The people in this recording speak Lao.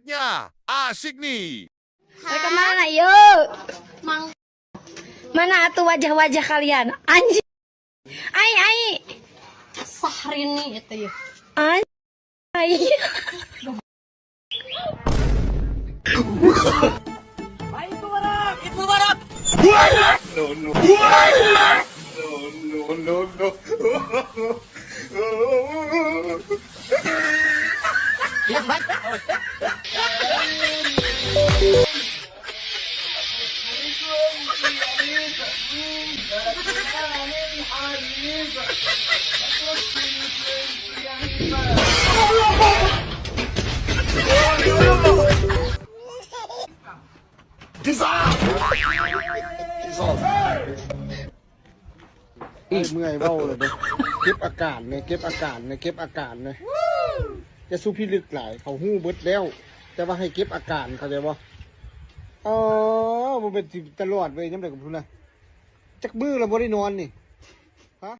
Selanjutnya, asyik nih. Mereka mana, yo? Mang. Mana atuh wajah-wajah kalian? Anjing. Ai, ai. Syahrini itu ya. Anjing. Ai. Itu barak, itu barak. No, no. No, no, no, no.ເມື່ອຍເວົ້າແລ້ວເດ້ ເກັບອາການແດ່ ເກັບອາການແດ່ ເກັບອາການແດ່. ຢ່າສູ່ພິລຶກຫຼາຍ ເຂົາຮູ້ເບິດແລ້ວ ແຕ່ວ່າໃຫ້ເກັບອາການ ເຂົ້າໃຈບໍ່? ອໍ ບໍ່ແມ່ນຊິຕະຫຼອດເວີຍ ຍາມໃດກໍບໍ່ຮູ້ນະ. ຈັກມື້ລະບໍ່ໄດ້ນອນນີ້.